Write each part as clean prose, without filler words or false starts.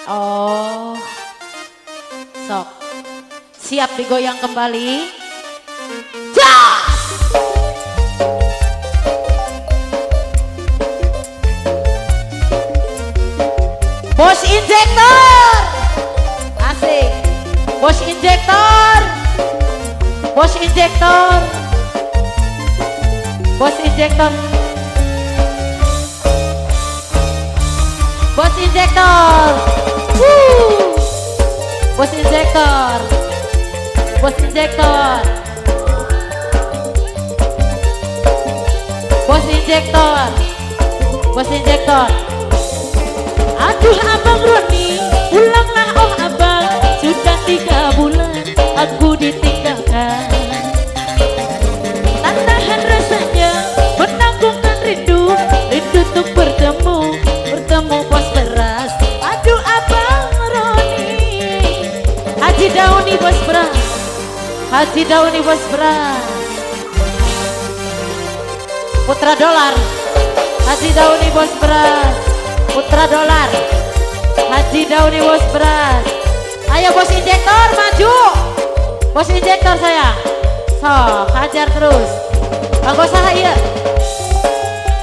Oh, sok. Siap digoyang kembali. Jas! Bos injektor. Asik. Bos injektor. Bos injektor. Bos injektor. Bos injektor. Woo. Bos injektor. Bos injektor. Bos injektor. Bos injektor. Aduh Abang Roni, pulanglah oh abang. Sudah 3 bulan aku ditinggalkan. Tak tahan rasanya menanggungkan rindu, rindu untuk bertemu, bertemu bos beras. Aduh Abang Roni. Haji Dauni bos beras. Haji Dauni bos beras. Putra dolar. Haji Dauni bos beras. Putra dolar. Haji Dauni bos beras. Ayo bos injektor maju. Bos injektor saya. So, hajar terus. Bang saha ieu?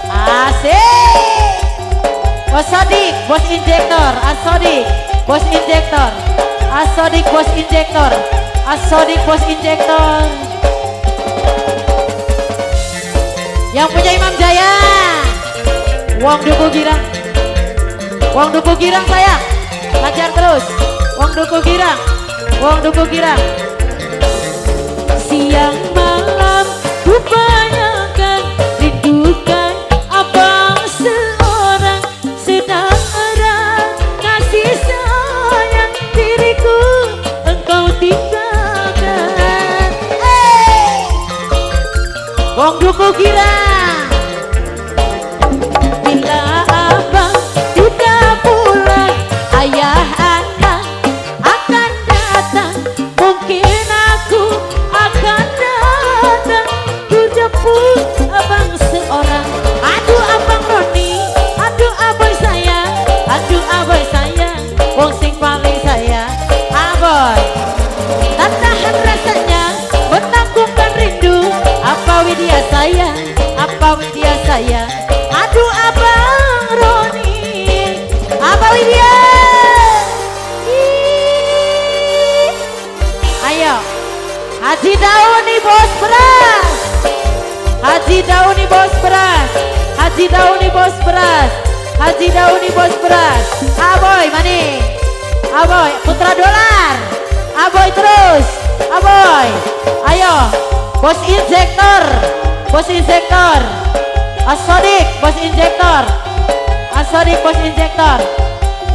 Asik. Bos Sodik, bos injektor, Asodik, bos injektor. Asodik bos injektor. Asodik bos injektor. Yang punya Imam Jaya. Wong Duku Girang. Wong Duku Girang saya. Hajar terus. Wong Duku Girang. Wong Duku Girang. Siang malam ku bayangkan, rindukan abang seorang, sedang erat kasih sayang diriku engkau tinggalkan. Hey! Wong Duku Girang. Bila abang tidak pulang, ayah anak akan datang. Mungkin aku akan datang, ku jemput abang seorang. Aduh Abang Roni, aduh abang sayang, aduh abang sayang, wong sing paling sayang, aboy. Tak tahan rasanya menanggungkan rindu, apa widya sayang, apa widya sayang. Aduh Abang Roni, apa widya. Ayo Haji Dauni bos beras. Haji Dauni bos beras. Haji Dauni bos beras. Haji Dauni bos beras. Aboy mani. Aboy putra dolar. Aboy terus. Aboy. Ayo bos injektor. Bos injektor. Asodik bos injektor. Asodik bos injektor.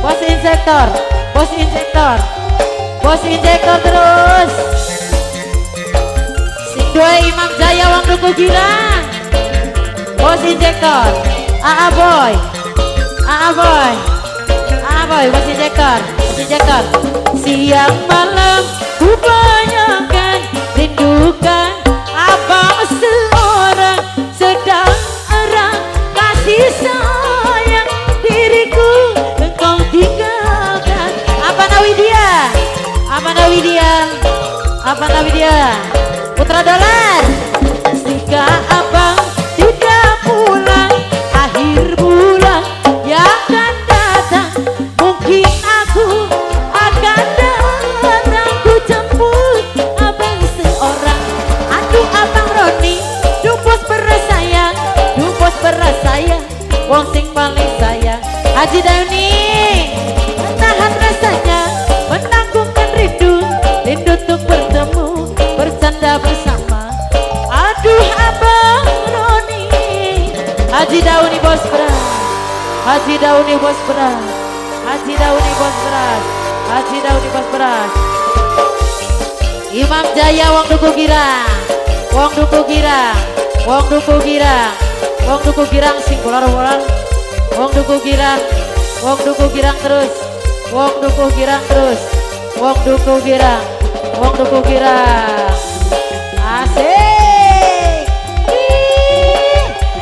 Bos injektor. Bos injektor. Bos injektor terus. Sing duwe Imam Jaya Wong Duku Girang. Bos injektor. Aa boy. Aa boy. Aa boy bos injektor. Bos injektor. Siang malam ku bayangkan, rindukan abang seorang, sedang erat kasih sayang diriku engkau tinggalkan. Apa Nawidya? Apa Nawidya? Apa Nawidya? Putra dolar. Jika abang tidak pulang, akhir bulan yang akan datang, mungkin aku akan datang, ku jemput abang seorang. Aduh Abang Roni, duh bos beras sayang, duh bos beras sayang, wong sing paling sayang. Haji Dauni, tahan rasanya menanggungkan rindu, rindu untuk bertemu, bercanda bersama. Aduh Abang Roni. Haji Dauni bos beras. Haji Dauni bos beras. Haji Dauni bos beras. Haji Dauni bos beras. Imam Jaya Wong Duku Girang. Wong Duku Girang. Wong Duku Girang. Wong Duku Girang sing bolar-bolar. Wong Duku Girang. Wong Duku Girang terus. Wong Duku Girang terus. Wong Duku Girang. Wong Duku Girang. Asik.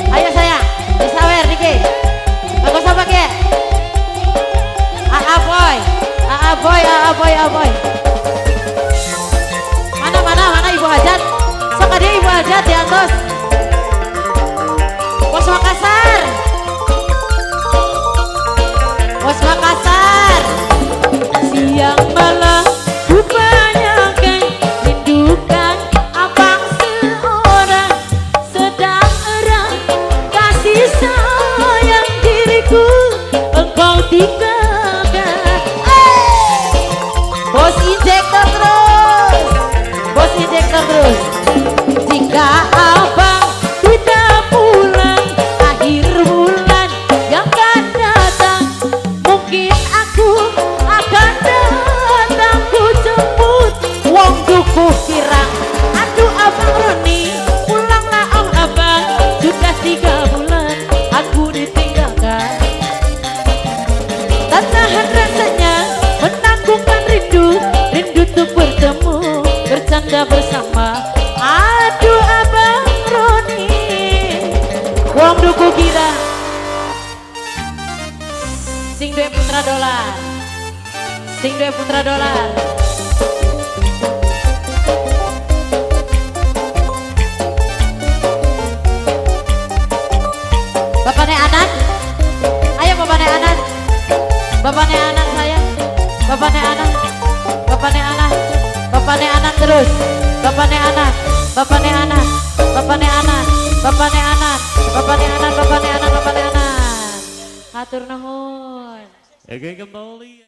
Ayo sayang, disawer dikit. Bagus apa ke? Aa boy. terus. Bos Makassar. Bos Makassar. Siang malam ku bayangkan, rindukan abang seorang, sedang erat kasih sayang diriku engkau tinggalkan. Bos injektor terus, bos injektor terus. Jika abang tidak pulang akhir bulan yang akan datang, mungkin aku akan datang ku jemput wong Dukuh Girang. Aduh abang Roni, pulanglah oh abang, sudah 3 bulan aku ditinggalkan. Tak tahan rasanya menanggungkan rindu, rindu untuk bertemu, bercanda bersama. Aduh abang Roni, wong Dukuh Girang. Sing duwe putra dolar, sing duwe putra dolar. Bapaknya Anan, ayo bapaknya Anan, bapaknya Anan saya, bapaknya Anan, bapaknya Anan, bapaknya Anan terus, bapaknya Anan, bapaknya Anan, bapaknya Anan, bapaknya Anan, bapaknya Anan, bapaknya Anan, bapaknya Anan. Hatur nuhun. Oke, kembali.